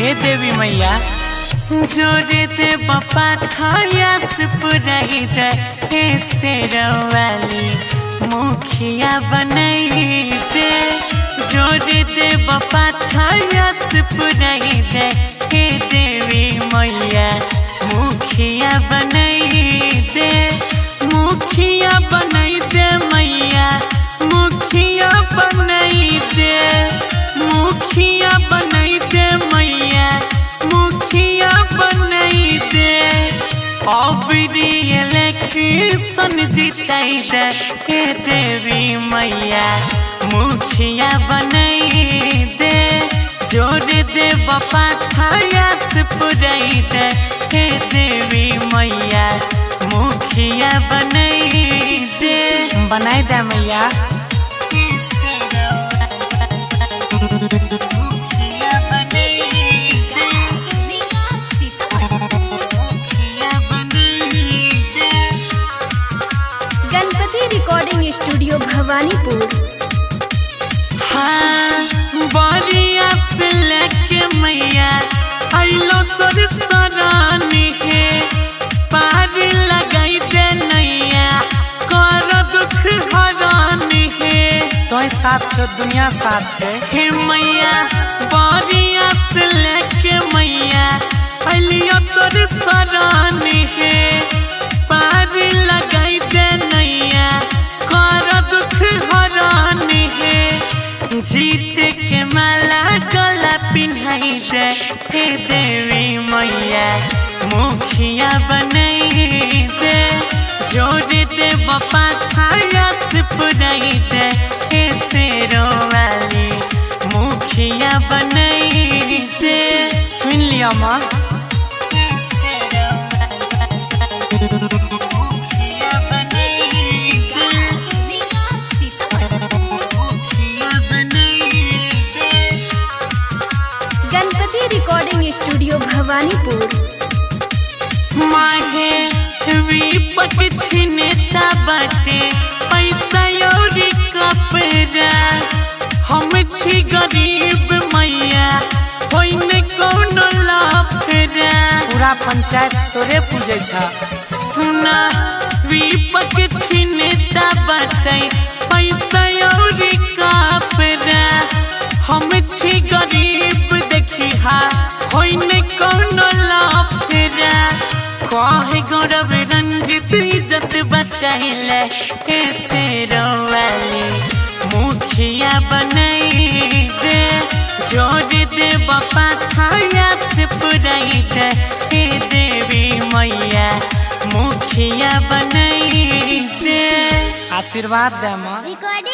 हे देवी मैया जोड़े दे बपा थायास पुराई दे हे शेरवाली मुखिया बनाई दे। जोड़े दे बपा थायास पुराई दे हे देवी मैया मुखिया बनाई दे। मुखिया बनाई दे मैया मुखिया बनाई दे। मुखिया बनाई दे मैया मुखिया बनाई दे। इलेक्शन जिताई दे हे देवी मैया मुखिया बनाई दे। जोड़ दे बपा थायास पुराई दे हे देवी मैया मुखिया बनाई दे। बनाई दे मैया मुखिया बनाई दे। मुखिया बनाई दे। Ganpati recording studio Bhawanipur. हाँ बरिया से लेके मैया आइलो तोर सरानी है पार लगाई दे नैया कर दुख हरानी है। तो साथ छो दुनिया साथ छे हे मैया बरिया से लेके मैया आइलो तोर सरानी है पार लगाई दे नैया कर दुख हरानी है। जीत के माला गला पिन्हाई दे हे देवी मैया मुखिया बनाई दे। जोड़ दे बपा थायास पुराई दे हे शेरवाली मुखिया बनाई दे। सुन लिया माँ मुखिया बनाई दे। मुखिया बनाई दे। Ganpati recording studio Bhawanipur. माहे विपक छिनेता बाटे पैसा और कपड़ा हम छी गरीब मैया होइने कोनो लाफरा। पूरा पंचायत तोरे पूजे छा। सुना विपक छिनेता बाटे पैसा और कपड़ा हम छी गरीब देखी हा होइने कोनो लाफरा। कहे गौरव रंजित इज्जत बचाइले हे शेरवाली मुखिया बनाई दे। जोड़ दे बपा थायास पुराई दे हे देवी मैया मुखिया बनाई दे। आशीर्वाद दे माँ। रिकॉर्डिंग।